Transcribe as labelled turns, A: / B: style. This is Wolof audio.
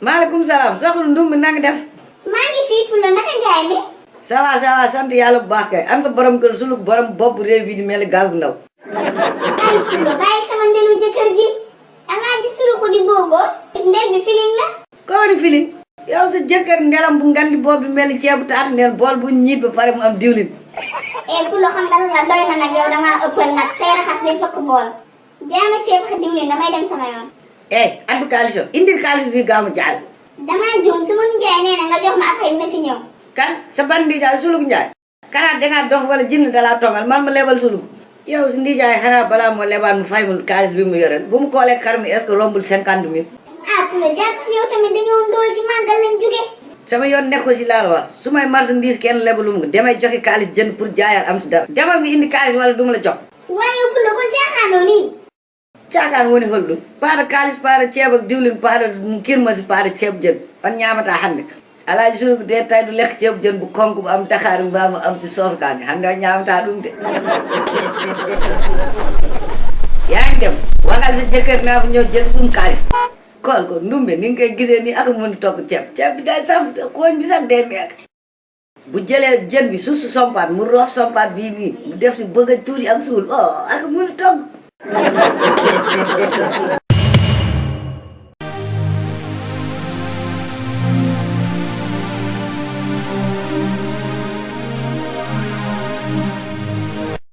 A: maaleykum salaam soxna Ndumbe na nga def.
B: maa ngi fii pour la naka njaay mi.
A: ça va sant yàlla bu baax kay am sa borom kër sulu borom bopp réew bi di mel ni gaz bu ndaw.
B: ay pour bàyyi sama ndelu jëkkër ji. dangaa gis sulu ko di boogos. ndel bi feeling la.
A: koo di feeling. yow sa jëkkër ndelam bu ngandi boobu bi mel ni ceebu taatu neen bool bu ñiit ba pare mu am diwlin.
B: pour loo xam nga la doy na nag yow dangaa ëppal nag say raxas di fëkk bool. jaama ceeb xa diwlin damay dem sama yoon.
A: addu kaalis yo indil kaalis bi gaaw ma jaay.
B: damaa juum su ma njaay nee na nga jox ma après dina fi ñëw.
A: kan sa ban ndijaay suluk njaay. kanaa dangaa dox wala jënd dalaa tongal man ma lebal suluk. yow si ndijaay xanaa balaa moo lebaan mu fay mu kaalis bi mu yoreel bu mu koolee kar mi est-ce que rombul 50 000.
B: pour la jàpp si yow tamit dañoo ndóol ci màggal lañ jóge.
A: sama yoon nekk ko si laa la wax su may marchandise kenn lebalum nga damay joxe kaalis jënd pour jaayaat am si dara. demal nga indi kaalis wala du ma la jox.
B: waaye yow pour la kon caaxaanoo nii.
A: caagaan woni holɗum paada kalis paada ceeb ak diwlin paada kirmasi paada ceeb jën on ñamata hannde alaaji suudu de tawi ɗo lekka ceeb jën bu konko bu am dakar mbama am ci sauce kani hannde o ñamata ɗum de yaa ngi dem wagal sa jëkkër naa fa ñëw jël suñu kalis kool ko ndumbe ni nga koy gisee nii ak mën togg ceeb bi day saf kooñ bi sax day meek bu jëlee jën bi suuf si sompaat mu roof sompaat bii nii mu def si bëgg tuuti ak suul ak mën togg